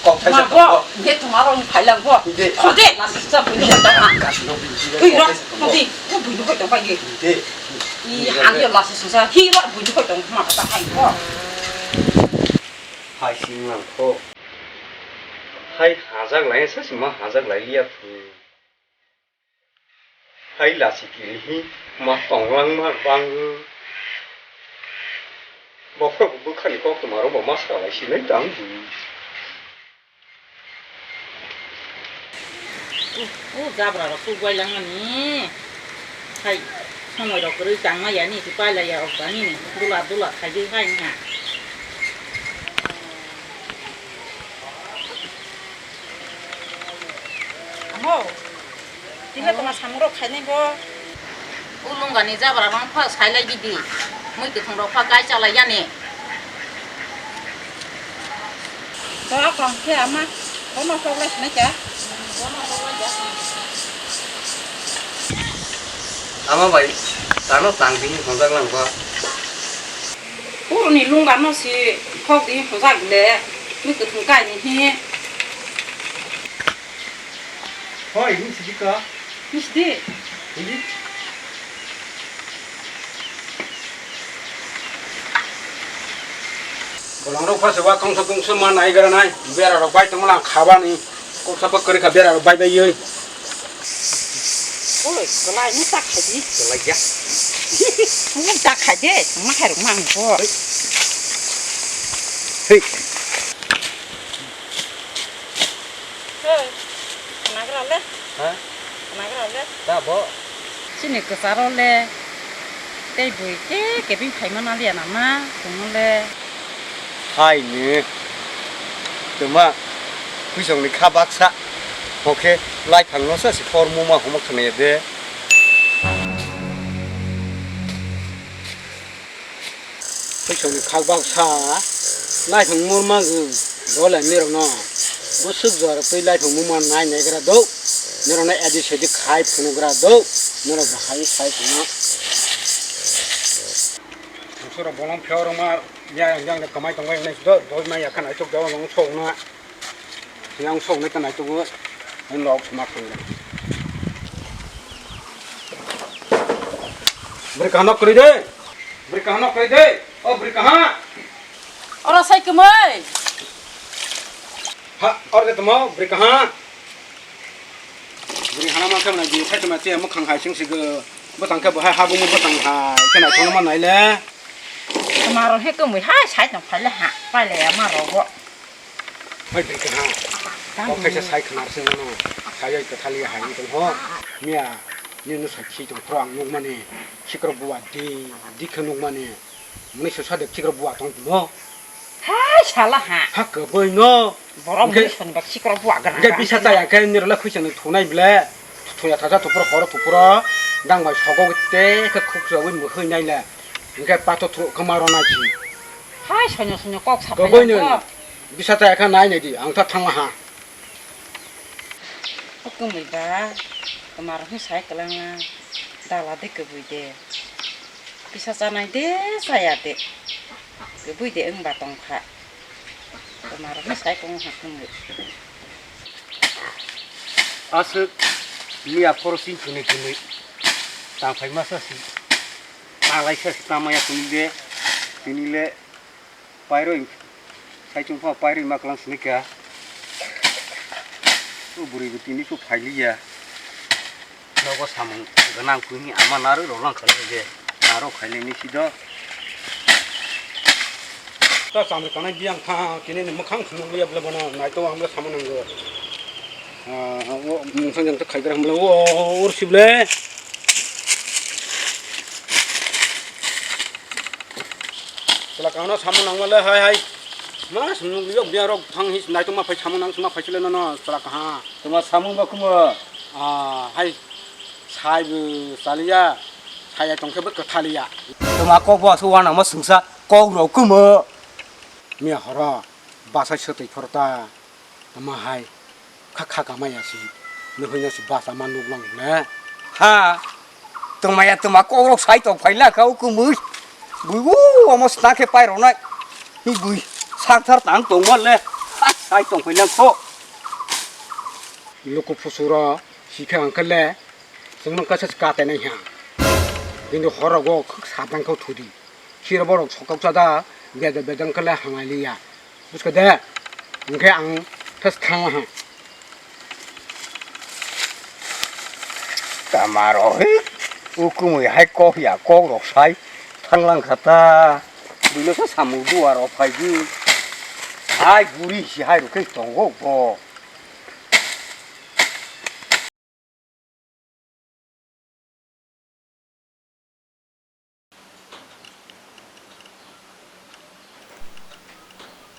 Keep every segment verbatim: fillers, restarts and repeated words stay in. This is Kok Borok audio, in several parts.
Kok thaisa Ma tongo. Bo, ye tong aro ni phailang bo. Ide. Thode, lasi sisa buini hoi tong ha. Kasino buini hoi tong. Ui ro, thode, ye buini hoi tong ha ye. Ide. I hang yo lasi sisa, hi ro buini hoi tong ma ta hai bo. Hai sing lang kho. Hai hajak lai sa si ma hajak lai liya phu. Hai lasi kiri hi ma tonglang ma bang. Bokhok bwkhani kok tuma ro bo ma sa lai si lai tang bu. U, u, jabra rok tu guai lang ani. Hai, somoi rok kwrwi tang ma ya ni, tu pai la ya ok tani ni. Dula, dula, khai di hai ha. Amo, tini tongma samung rok khainai bo. O lungani jabra rok pha sailai gidi. Mui kwthwng rok pha kai chalai yani. Tora kong khe ama, bono sok lai sinai kha. Ama bai, tano tang bini honjak lang ba. Puruni lungano si khok di hojak le, mi kwthwng kai ni hi. Hoi, ni sidi ka? Ni sidi? Ni? Bolang rok phase wa kongsa kongsa ma nai gara nai, bera rok bai tongma lang khaba ni. Kok sapa kwrwi kha bera rok bai bai yoi. Oi, kwlai ni ta khai di. Kwlai ya. Ni ta khai de, ma khai rok ma ang ko. Hei. Hei. Khwnagra le. Ha? Khwnagra le. Ta bo. Chini kwcharo le. Tei bui ke kebeng phaima naliya nama, tongno le. Hai ni. Tuma. Khuisong ni kha baksa. Hokhe lai thang no sa si por muma homo khwna de. Khuisong ni kha baksa. Lai thang mur ma gw. Dole ni rok no. Busuk jora twi lai thang muma nai nai gra do. Ni rok no edi sedi khai phunu gra do. Ni rok bahai sai khuna. Sura bolong pheo roma ya yang yang kamai tong bai nai do do na ya khana chok do nong sok na. Yang sok na ta nai to go. Nong sok ma khun. Beri kahno kri de. Beri kahno kri de. O beri kaha. Ora sai kemai. Ha, ora de tamo beri kaha. Beri hana ma kemna di sai kemna che mo khang hai sing sig. Botang khe bo hai habumu botang hai, khe naithokno ma nai le. Maro he kwmwi hai side no phai le ha, pai le ya maro bo. Hai beri kha. Kok khaisa sai khnar se no. Sai oi kwthali hai tong ho. Miya, ni no sai khi tong phro ang nuk mani. Khikro buwa di, di khe nuk mani. Muni se sade khikro buwa tong mo. Hai sala ha. Ha kwboi no. Borok ni soni ba sikra buwa gana. Hingke bisa chaya khe nirok le khuisa ni thunai ble. Thuya thasa thupro horo thupro. Dang bai sogo te khe khuk sawi mukhoi nai le. Hingke pato thro khama ro nai si. Hai sonyo sonyo kok sa. Goboi no. Bisa chaya khe nai nai di. Ang ta thangma ha. Kwmwi ba. Kwmar hwn sai kwlangma. Dala de kwbwi de. Bisa chanai de chaya de. Kwbwi de wng ba tong kha. Kwmar hwn sai tongo ha kwmwi. Aswk miya phoro chini kwnwi kwnwi tang phai masa si. Talai sa si tama ya kwnwi de. Tini le pairoi sai chung pha pairoi ma klang sini kha. O bwrwi bo tini chu phai li ya. Nogo samung gwnang kuni ama narwk rok lang kha je narwk khainai ni sido. Ta samung kanai biyang kha kini ni mwkhang khunuk liya bole bono naitok ang bole samung nango. Ah, o mungsang jang ta khaigra hamle o ur sible. Chwla kangno samung nangma le hai hai. Ma samung yok biya rok thang hi naitok ma phai samung nang ma phai chwla no no chwla kaha. Tuma samung ba kumo. Ah, hai. Sai bo chaliya. Sai ya tongkhe bo kwthaliya. Tuma kok bo asuk wanama sungsa kok rok kumo. Miya horo basa swtwi phorta. Tama hai kha kha kamaya si nuhwino si basa ma nuk lang le. Ha. Tongmaya tongma kokrok sai tong phaila kha o kwmwi. Bui o omo sna khe pai rwnai. Hi bui sak thar tang tongma le. Ha, Sai tongphai nang kho. Luku phusuro sikha ang khle chwngno kaisa katenai ha. Bini horogo khuk sabang kho thudi. Khiro borok sokok chada beda bedang khle hangai liya. Buskha de. Hwnkhe ang thas thangla ha. Tamaro he. Ukumui hai kok ya kok rok sai thanglang kha ta. Buino sa samung duar rok phai di. Hai guri si hai rok khe tongo bo.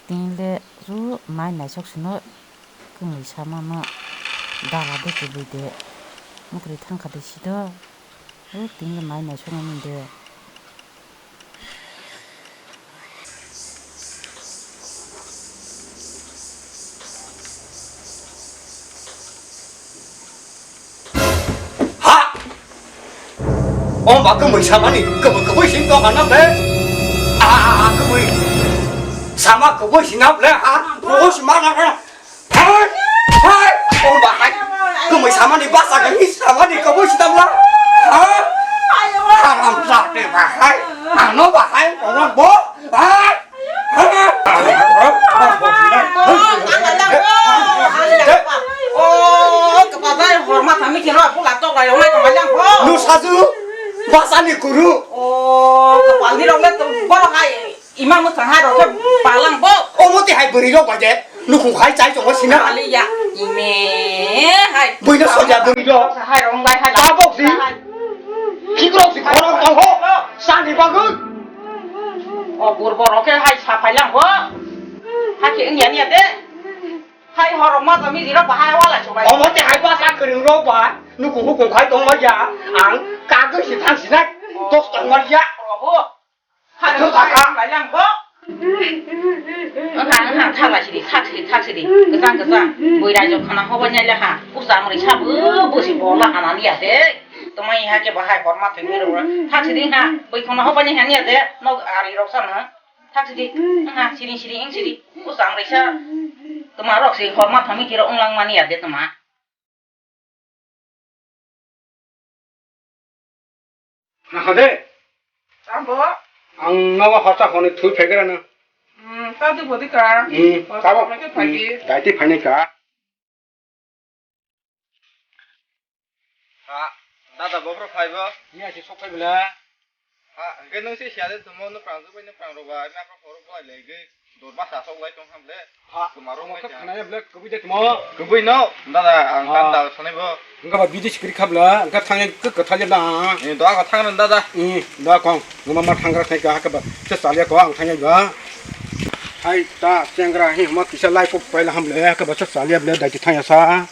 Tini le chu mai naisok sino kwmwi samano dara de kwbwi de mukri thangkha de sido. O tini le mai naisok nani de. Ha! Om ba kwmwi samani, kwmwi kwmwi sing tong hana ble. A, a, a, kwmwi. Sama kwmwi sing na ble, ha? Kwmwi sing ma na, na. Hai! Hai! Om ba hai! Kwmwi samani basa kwmwi samani kwmwi sing na ble. Ha? Haram sa te ba hai! Ano ba hai! Ono bo! Hai! Nusaju, basani kuru. Ima mwsang hai rok khe palang bo. Omo te hai bwrwi rok bai de. Nukhung hai chai tongo sina. Aliya. Ime hai. Buino soja bwrwi rok. Hai rong lai hai. Tabok si. Hai. Khikrok si khorang tong ho. Sani bagwi. O burbo rok khe hai saphai lang ho. Hakhe wngya niya de. Hai horok ma tami jira bahai wala chubai. Omo te hai ba sa kwrwng rok ba. Nukhung hukhung khai tong ma ya. Ang kagwi si thang sinai. Dos tong ma ya. Obo. Wngkha, wngkha, thala sidi, thak sidi, thak sidi, kwchang, kwchang. Bui raijak khana hobainai le ha, usa mani sabu, busi bola hanani ya de. Tomai ha khe bahai horma thengwi rw. Thak sidi ha, bui khana hobainai hani ya de, nok ari rok sana. Thak sidi, ha, sidi, sidi, ing sidi, usa mani sa. Toma rok si horma thangwi kiro onglang mani ya de toma. Nakha de? Abo? Ang nogo horsa hwnwi thwi phaigra na. Hmm, ta di bodi ka. Hmm, horsa tabo. Phai khe phai di. Hmm, daiti phainai ka. Ha, dada bopro phaibo? Ni asi sok phai bela. Ha, hwnkhe nwng se siya de tumo, nwphrang jwk bai nwphrang rw bai, mapra phoro bolai lai gwi, dor basa sok lai tong ham le. Ha, tumarok tumo mai khe kha. Khanai bela kwbui de tumo. Kwbui no, dada, ang ha. Kan dal sanai bo. Hwnkhe ba bidi sikri kha bela, hwnkhe thangya khe kwthal ya da. Ni doa ko thang ran dada. Ni doa kong, nwma ma thangra thai ka, ha khe ba se chalya ko ang thangya ba. Hai ta chengra hi ma kisa lai kok paila ham le, ha khe ba se chalya bela dai ti thangya sa.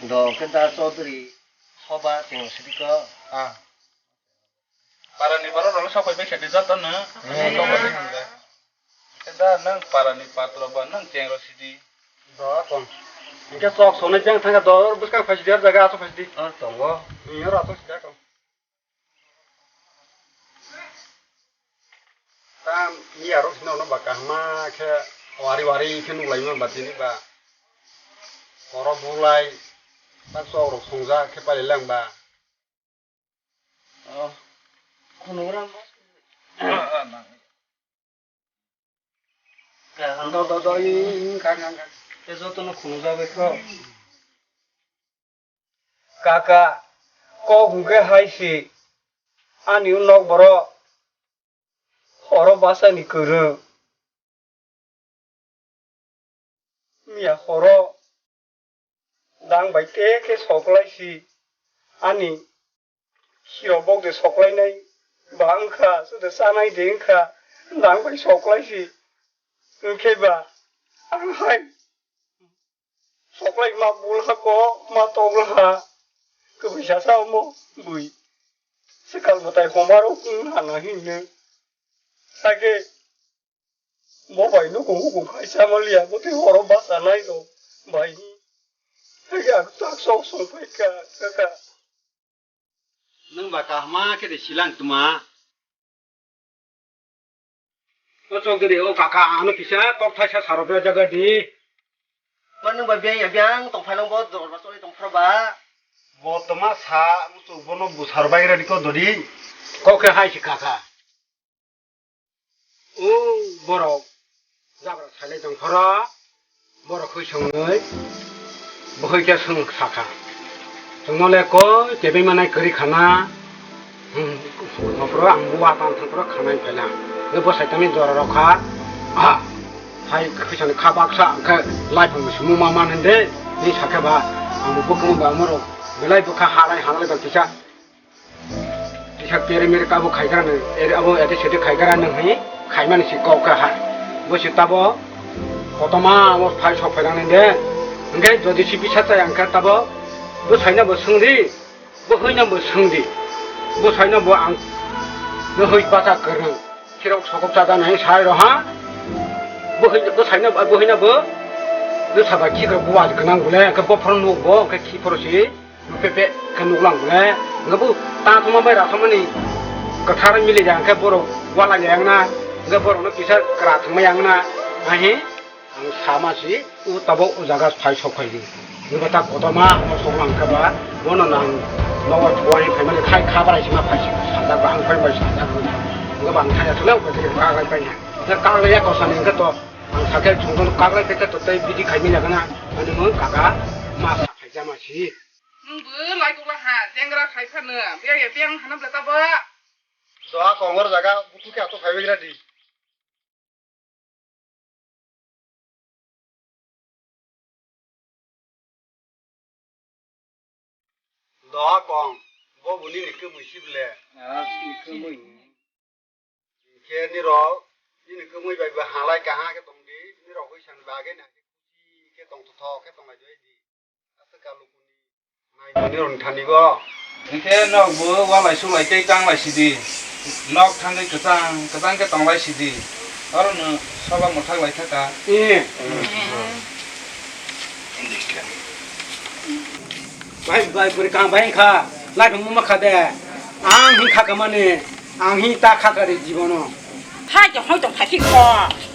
Do khe da Chaudhary. Soba tenglo sidi ko. Ah. Parani borok rok sok pai bai khe joto no. Hmm. Sok pai bai khe. Da nang parani patro ba nang tenglo sidi. Do kon. Hwnkhe sok sonai jang thangkha do bwskang phai sidi ar jaga aswk phai sidi. Ar tongo. Hmm, ar aswk sidi ko. Ta miya rok sino no ba kahma khe wari wari khe nuk lai ma ba tini ba. Koro bulai, ta chok rok songja khe pali lang ba. Oh, khunu ram. Do, do, do, i, i, i, kha, kha, kha. Te joto no khunu jabe kho. Kaka, kok hwnkhe hai se, ani nok borok horo bachani kwrwng. Miya horo dang bai te khe soklai si, ani sirok bok de soklainai ba wngkha, sude chanai de wngkha, dang bai soklai si, wngkhe ba ang hai. Soklai ma bulha ko ma toglaha. Kwbui sasa omo bui. Swkal mwtai homaro wng hana hinwi. Hakhe bo bai nukhung hukhung khai sama liya, bo tei horo basa nai rw bai. Hakhe ang tak sok song phai kha, kha, kha. Nwng ba kahma khe de silang tma. O chok de o kaka, ano kisa kok thaisa saro be jaga di. Manu ba biang ya biang tong phai nang bo dor ba choli tong phro ba. Bo toma sa muchuk bono busar bai ra di ko dodi. Kok khe hai si kaka. O borok jabra salai tong phoro, borok hoi songwi, bo hoi khe song sakha. Chwngno le koi tebei manai kwrwi khana, hmm, phoro ang bo watang thang phoro khanai phaila. Nge bo saitami jora rok kha, ah, hai khwisani kha baksa, ang khe lai phang sumung ma man hinde, ni sakhe ba, ang bo bwkang ba amoro, belai bwkha halai halai ba kisa. Kisa pere mere kabo khaikara nang, ere abo ete sete khaikara nang hi khaimani si kok kha ha. Bo si tabo kotoma abo phai sok phai nang de. Hingke jodi si bisa chaya hingke tabo bo saina bo sungdi, bo hoina bo sungdi. Bo saina bo ang no hoi bata kwrwng. Khirok sokop chada nai sai ro ha. Bo hoi bo saina bo hoina bo. Bo saba khirok bo wal gwnang bole hingke bo phoro nuk bo hingke khi phoro si. Pepe khe nuklang le, nga bo ta thoma bai ra thomani kwthar mili jang khe borok wala jang na, nga borok no kisa kwra thangma yang na, ahi ang sama si u tabok u jaga phai sok phai di. Nga bo ta kotoma mo sok lang khe ba, bono nang nogo chuwai phai mani khai kha barai sima phai si sajak ba ang phai bai sajak ba. Nga bang thaya thule u khe kaglai pai na. Nga kaglai ya kosa ni nga to ang sakhe chungkon kaglai khe to tei bidi khai mili jang na, ani mo kaka ma sa khai jama si. Nwng bo laibukla ha, jengra khai phano, biyang ya biyang hanam bla tabo. Doha kongor jaga, buku khe ato phaibai gra di. Doha kong, bo buni ni khe mui si ble. Ah, si khe mui. Khe nirok, nini kwmwi bai bo halai kaham khe tong di, nirok hoi san bagwi na khe kusi khe tong totho khe tong lai di. Aswk ka lukuni nai nirok ni thani go. Hingkhe nok bo walai sulai tei tang lai sidi. Nok thangwi kwchang kwchang khe tong lai sidi. Oro no soba mwthak lai thaka. Eh. Bai, bai, bwrwi kaham bai wngkha, laibung muma kha de. Ang hin kha kamani, ang hin ta kha kari jibono. Hai to, hai to, khai kho.